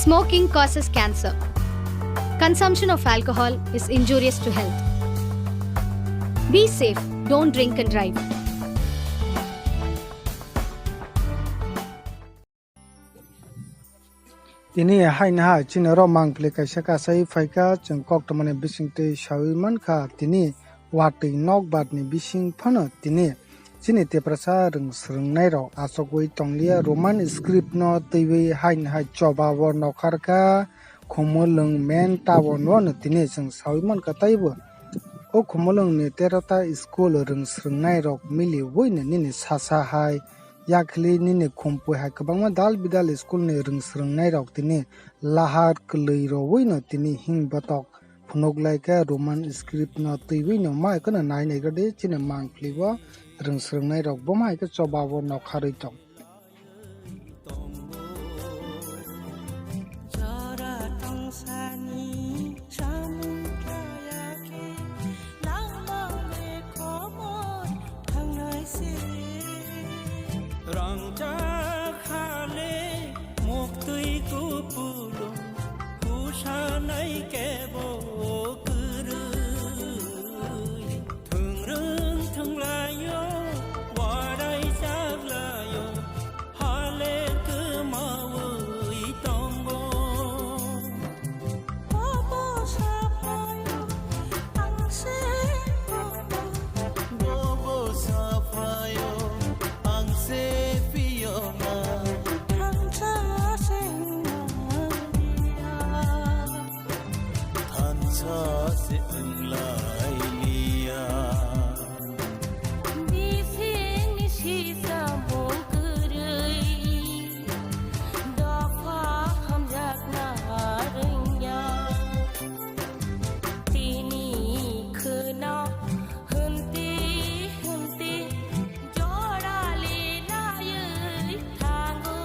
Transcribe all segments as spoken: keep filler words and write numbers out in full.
Smoking causes cancer. Consumption of alcohol is injurious to health. Be safe, don't drink and drive. Tini haino hai chini oro mangpili kaisa kasai phaikha, chwng koktwmani bisingtwi sawi mankha. Tini watwi nokbarni bising phano tini chini Tiprasa rwng swrwngnairok achugwi tonglia, Roman script no twiwi haino hai choba o nokharkha. Khumulwng main town o no tini chwng sawi mankha, taibo o Khumulwngni tero ta school rwng swrwngnairok miliwino nini sasa hai yakhli nini khumpui hai kwbangma dal bidal school ni rwng swrwngnairok tini lahar kwlwi rowino tini hing botok phunuk lai khe, Roman script no twiwi no mai kheno nai nai khe de chini mangpili o rwng swrwngnairok bo mai khe choba o nokharwi tong. Jora tongsani samung khlaiya khe, langma le khomor thangnai se. Rangchak ha le muktwi kupulung, kusanai kebo kwrwi. Thwngrwng thwnglaio, warai chaklaio, hale kwmawi tongo. Bobo saphaio, ang se bobo. Bobo saphaio, ang se phiyokma. Thansa se wnglailiya. Thansa se wnglailiya. Bisingni sisa bo kwrwi, dopha hamjakna rwngya. Tini khwna hwnti hwnti jora le naiwi thango.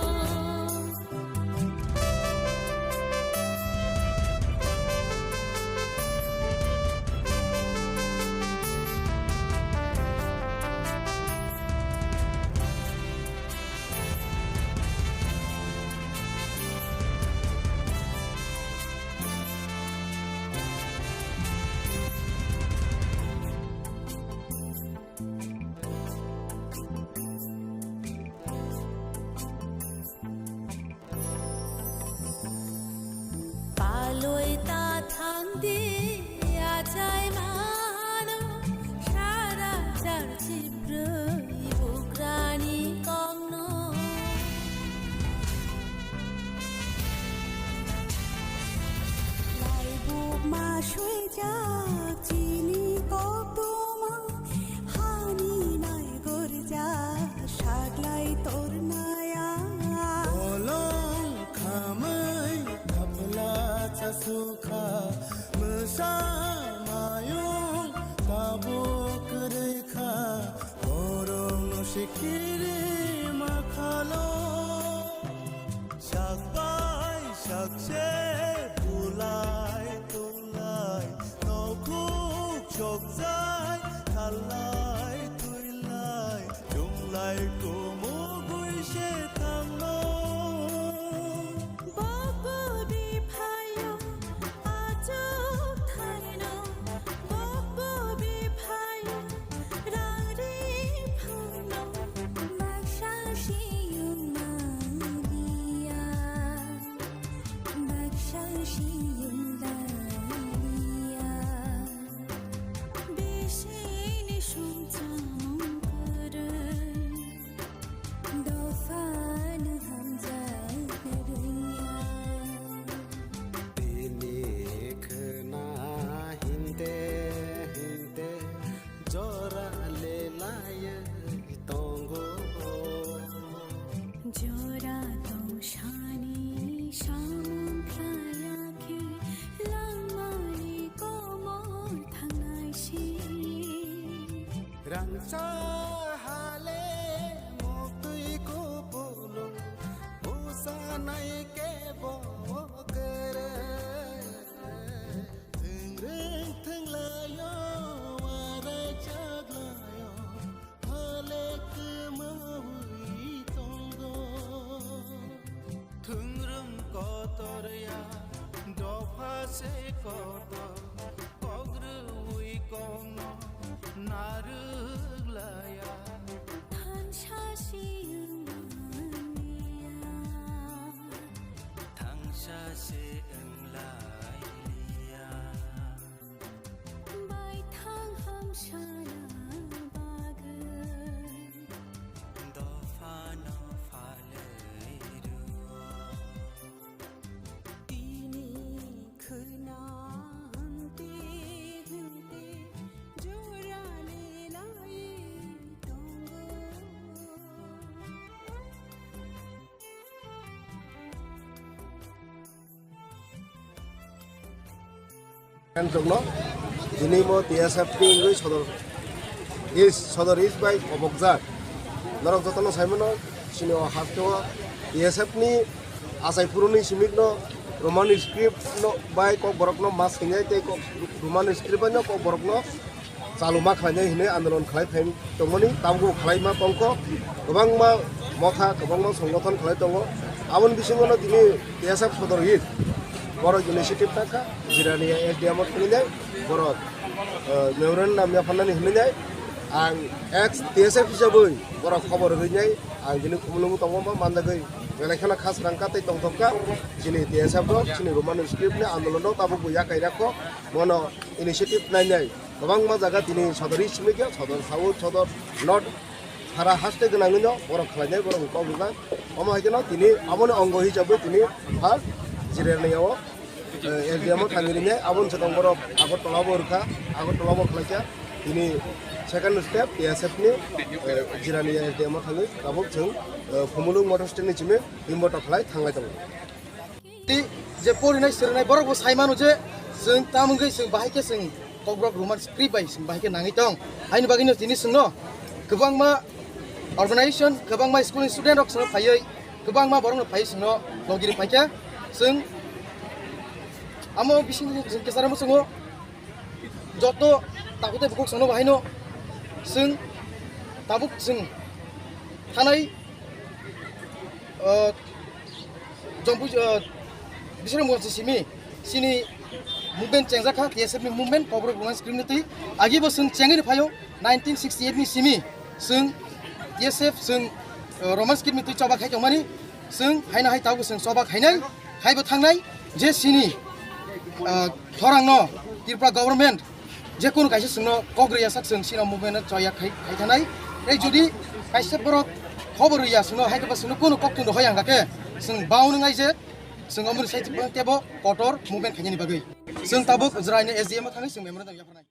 Palwi ta thangdi achai mano, sara char chibrwi bukrani kokno. Laibuk ma swijak chini koktwma, hani nai gorja saklai tornaya. Bolong khamai thapla chasukha, mwsa mayung tabuk rwikha, borokno sikiri makhalo. Sak bai sak se bulai tulai, nokhuk chokjai thalai thuilai, chunglai kumugwi se tangno. Bobo biphayo achuk thaino, bobo biphayo rang ri phuno, baksa siyung maliya, baksa siyung laliya, bisini sumchang kwrwi. Dophano hamjakna rwngya. Tini khwna hinte hinte jora le laiwi tongo. Jora tongsani samung khlaiya khe langmani komor thangnai se. Rangchak ha le muktwi kupulung, busanai kebo kwrwi. Thwngrwng thwnglaio, warai chaklaio, ha le kwmawi tongo. Thwngrwng kotorwi Sana bagwi dophano phalwi rwo. Tini khwna hwnte hwnte jora lelai tongo. Chwngno tini mo T S F ni wngwi Sodor East, Sodor East bai kobokjak. Norok jotono saimano, chini o hasteo T S F ni achai phuruni simikno Roman script no bai kokborokno ma swinai tei kok-, Roman script bai no kokborokno chaluma khlainai hinwi andolon khlai phai tongmani, tabukbo khlaima tongkho, kwbangma motha, kwbangma songothon khlai tongo. Aboni bisingono tini T S F Sodor East borok initiative takha, Jirania S D M o thangwi nai borok, eh, memorandum yapharnani hinwi nai. Ang ex T S F hisabwi borok khobor rwgwi nai, ang tini Khumulwngo tongo, ma manjagwi belai kheno khas rangkha tei tongthokha chini T S F rok, chini Roman script ni andolon rok tabukbo yakai rakho, bono initiative nainai. Kwbangma jaga tini Sodor East simi khe, Sodor South, Sodor North, sara haste gwnangwino borok khlainai, borok kok rijak. Omo hai kheno tini aboni ongo hisabwi tini first Jirania o, eh, S D M o thangwi rinai, aboni swkang borok Agartala bo rwkha, Agartala bo khlaikha. Tini second step T S F ni, eh, Jirania S D M o thangwi tabuk chwng, eh, Khumulwng motor stand ni simi bimbo tokhlai thanglai tongo. Tei je porinai swrwngnai borok bo sai mano je chwng tamungwi chwng bahai khe chwng Kokborok Roman script bai chwng bahai khe nangwi tong. Haini bagwino tini chwngno kwbangma organization, kwbangma school ni student rok chwngno phaiwi, kwbangma borokno phaiwi chwngno logi rw phaikha. Chwng amo bisingtwi chwng kwcharo chwngo joto takhuk tei bukhuk chwngno bahaino chwng tabuk chwng thanai, ah, Jompu, ah, Bisram Murti simi, chini movement chengjak kha, T S F ni movement, Kokborok Roman script ni twi. Agi bo chwng chengwi phaio, nineteen sixty-eight ni simi, chwng T S F, chwng, ah, Roman script ni twi choba khai tongmani, chwng haino hai tabuk chwng choba khainai, khaibo thangnai, je chini, ah, khorangno Tripura government, je kunu kaisa chwngno kok rwya sak chwng chini movement no choya khai, khai thanai. Tei jodi kaisa borok khobor rwya chwngno hai khe ba chwngno kunu koktwng rohoi ang khe chwng bau nwngnai je chwng omoni sai tebo kotor movement khainani bagwi. Chwng tabuk Jirania S D M o thangwi chwng memorandum yapharnai.